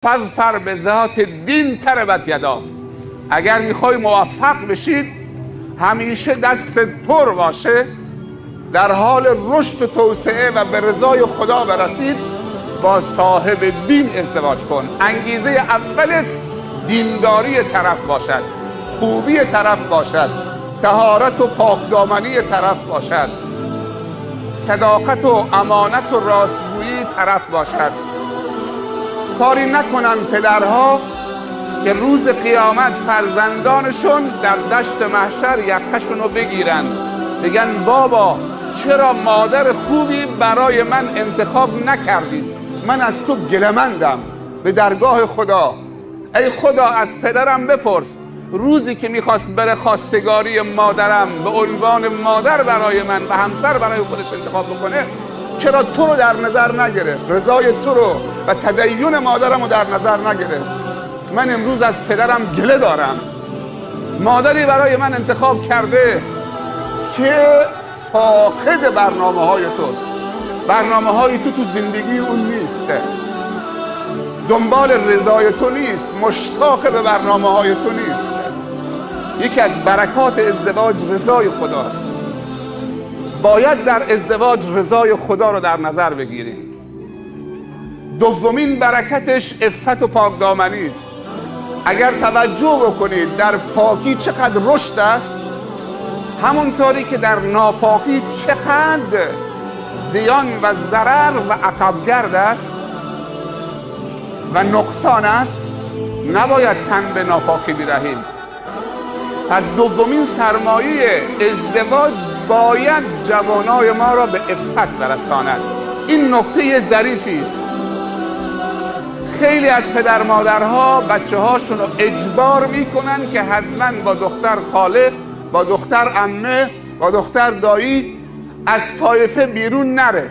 فاظفر بذات الدین تربت یداک. اگر میخوای موفق بشید، همیشه دست پر باشه، در حال رشد و توسعه و به رضای خدا برسید، با صاحب دین ازدواج کن. انگیزه اولت دینداری طرف باشد، خوبی طرف باشد، طهارت و پاکدامنی طرف باشد، صداقت و امانت و راستگویی طرف باشد. کاری نکنن پدرها که روز قیامت فرزندانشون در دشت محشر یقه‌شون رو بگیرن، بگن بابا چرا مادر خوبی برای من انتخاب نکردید؟ من از تو گله‌مندم به درگاه خدا. ای خدا از پدرم بپرس روزی که میخواست بره خواستگاری مادرم به عنوان مادر برای من و همسر برای خودش انتخاب بکنه، چرا تو رو در نظر نگرفت؟ رضای تو رو و تدین مادرم رو در نظر نگرفت. من امروز از پدرم گله دارم، مادری برای من انتخاب کرده که فاقد برنامه های توست، برنامه های تو تو زندگی اون نیست، دنبال رضای تو نیست، مشتاق به برنامه های تو نیست. یکی از برکات ازدواج رضای خداست. باید در ازدواج رضای خدا رو در نظر بگیریم. دومین برکتش عفت و پاکدامنی است. اگر توجه بکنید در پاکی چقدر رشد است، همونطوری که در ناپاکی چقدر زیان و ضرر و عقبگرد است و نقصان است، نباید تن به ناپاکی بدهیم. پس دومین سرمایه ازدواج باید جوانای ما را به عفت برساند. این نکته ظریفی است. خیلی از پدر مادرها بچه هاشون رو اجبار میکنن که حتما با دختر خاله، با دختر عمه، با دختر دایی از طایفه بیرون نره.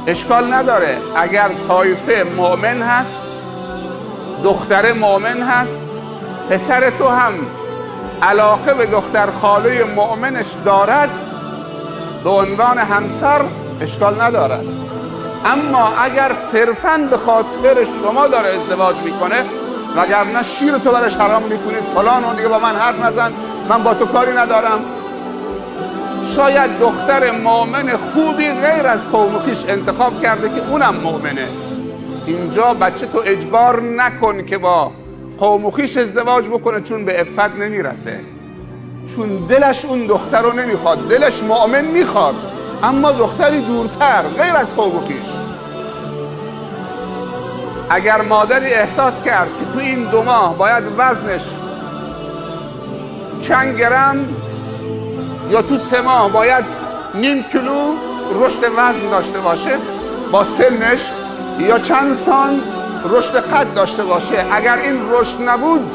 اشکال نداره اگر طایفه مؤمن هست، دختر مؤمن هست، پسر تو هم علاقه به دختر خاله مؤمنش دارد به عنوان همسر، اشکال ندارد. اما اگر صرفاً به خاطر شما داره ازدواج میکنه، وگرنه شیر تو برش حرام میکنید فلان و دیگه با من حرف نزن، من با تو کاری ندارم. شاید دختر مؤمن خوبی غیر از قوم خویش انتخاب کرده که اونم مؤمنه. اینجا بچه تو اجبار نکن که با قوم خویش ازدواج بکنه، چون به عفت نمیرسه، چون دلش اون دختر رو نمیخواد، دلش مؤمن میخواد اما دختری دورتر غیر از قوم خویش. اگر مادری احساس کرد که تو این 2 ماه باید وزنش چند گرم یا تو 3 ماه باید نیم کیلو رشد وزن داشته باشه با سنش، یا چند سانت رشد قد داشته باشه، اگر این رشد نبود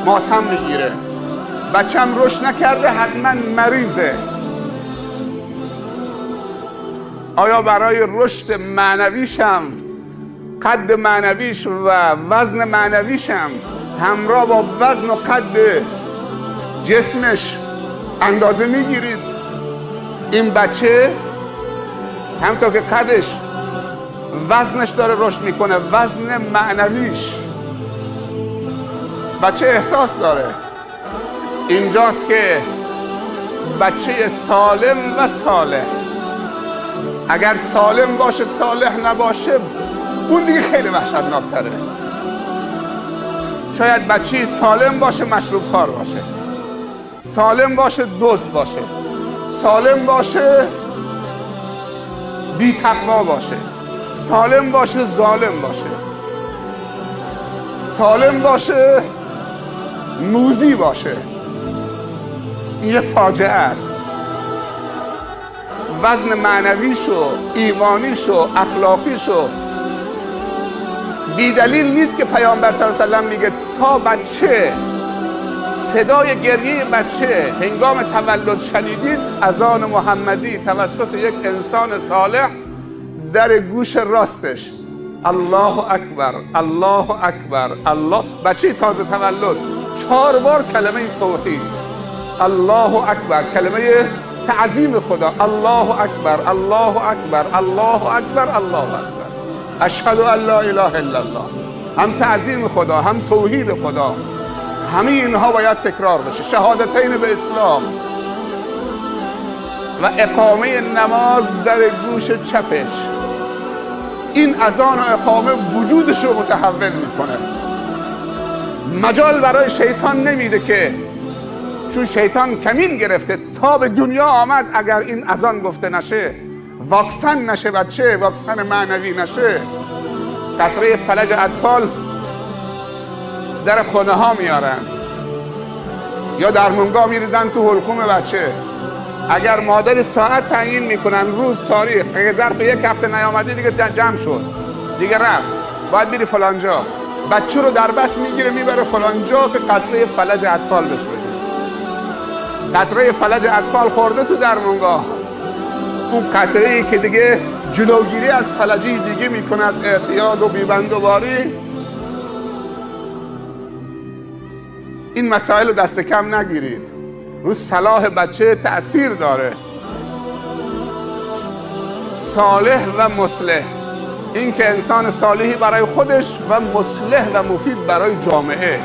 ماتم میگیره، بچم رشد نکرده حتما مریضه. آیا برای رشد معنویشم، قد معنویش و وزن معنویشم همراه با وزن و قد جسمش اندازه میگیرید؟ این بچه همونطور که قدش وزنش داره رشد میکنه، وزن معنویش بچه احساس داره. اینجاست که بچه سالم و صالح، اگر سالم باشه صالح نباشه، اون دیگه خیلی وحشتناک‌تره. شاید بچه سالم باشه مشروب خوار باشه، سالم باشه دزد باشه، سالم باشه بی تقوا باشه، سالم باشه ظالم باشه، سالم باشه موذی باشه. این یه فاجعه است. وزن معنویشو، ایمانیشو، اخلاقیشو بی دلیل نیست که پیامبر صلی الله علیه و سلم میگه تا بچه صدای گریه بچه هنگام تولد شنیدید، اذان محمدی توسط یک انسان صالح در گوش راستش الله اکبر الله اکبر الله، بچه تازه تولد 4 بار کلمه توحید، الله اکبر، کلمه تعظیم خدا، الله اکبر الله اکبر الله اکبر الله اکبر. اشهد ان لا اله الا الله، هم تعظیم خدا، هم توحید خدا، همه اینها باید تکرار بشه. شهادتین به اسلام و اقامه نماز در گوش چپش. این اذان و اقامه وجودش رو متحول میکنه. مجال برای شیطان نمیده که، چون شیطان کمین گرفته تا به دنیا آمد، اگر این اذان گفته نشه، واکسن نشه بچه، واکسن معنوی نشه، قطره فلج اطفال در خونه ها میارن یا درمونگاه میریزن تو حلقوم بچه. اگر مادر ساعت تعیین میکنن، روز، تاریخ، اگه ظرف یک هفته نیامده دیگه جمع شد، دیگه رفت، باید بری فلانجا. بچه رو در بس میگیره میبره فلانجا که قطره فلج اطفال بشه. قطره فلج اطفال خورده تو درمونگاه، اون قطره ای که دیگه جلوگیری از فلجی دیگه میکنه، از اعتیاد و بیبندوباری. این مسائل رو دست کم نگیرید، رو صلاح بچه تأثیر داره. صالح و مصلح، این که انسان صالحی برای خودش و مصلح و مفید برای جامعه.